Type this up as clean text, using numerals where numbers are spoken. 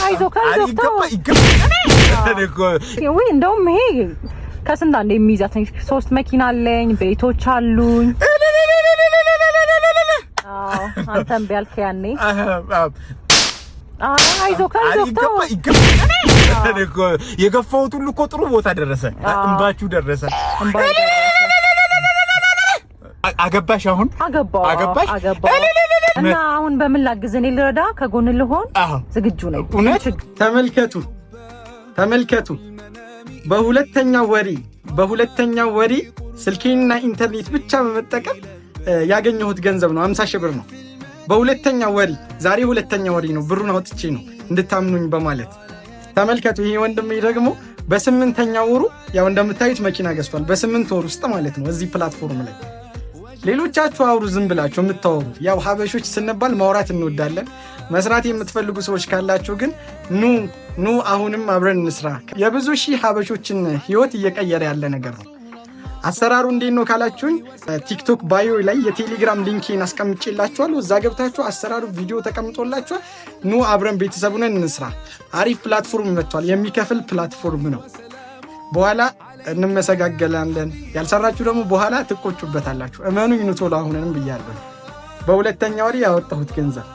አይዞህ አይዞህ ተው። ወይ እንደውም ይሄ ከስንት አንዴ የሚይዛት 3 መኪና አለኝ፣ ቤቶች አሉኝ። አዎ አንተም ቢያልክ ያኔ አይዞህ አይዞህ ተው። የገፋሁት ሁሉ እኮ ጥሩ ቦታ ደረሰ። እንባችሁ ደረሰ። አገባሽ? አሁን አገባሽ? እና አሁን በምን ላግዝ? እኔ ልረዳ፣ ከጎን ልሆን ዝግጁ ነኝ። ተመልከቱ ተመልከቱ። በሁለተኛው ወሪ ስልኬንና ኢንተርኔት ብቻ በመጠቀም ያገኘሁት ገንዘብ ነው። 50 ሺህ ብር ነው። በሁለተኛው ወሪ፣ ዛሬ ሁለተኛ ወሪ ነው። ብሩን አውጥቼ ነው እንድታምኑኝ በማለት ተመልከቱ። ይሄ ወንድሜ ደግሞ በ8ኛው ወሩ ያው እንደምታዩት መኪና ገዝቷል። በ8 ወር ውስጥ ማለት ነው እዚህ platform ላይ። ሌሎቻችሁ አውሩ፣ ዝም ብላችሁ የምታወሩ። ያው ሀበሾች ስንባል ማውራት እንወዳለን። መስራት የምትፈልጉ ሰዎች ካላችሁ ግን ኑ ኑ፣ አሁንም አብረን እንስራ። የብዙ ሺህ ሀበሾችን ህይወት እየቀየረ ያለ ነገር ነው። አሰራሩ እንዴት ነው ካላችሁኝ፣ ቲክቶክ bio ላይ የቴሌግራም link ኤን አስቀምጬላችኋለሁ። እዛ ገብታችሁ አሰራሩ ቪዲዮ ተቀምጦላችኋል። ኑ አብረን ቤተሰቡን እንስራ። አሪፍ platform መጥቷል። የሚከፍል platform ነው። በኋላ እንመሰጋገላለን። ያልሰራችሁ ደግሞ በኋላ ትቆጩበታላችሁ። እመኑኝ፣ ኑ ቶሎ አሁንንም ብያለሁ። በሁለተኛ ወር ያወጣሁት ገንዘብ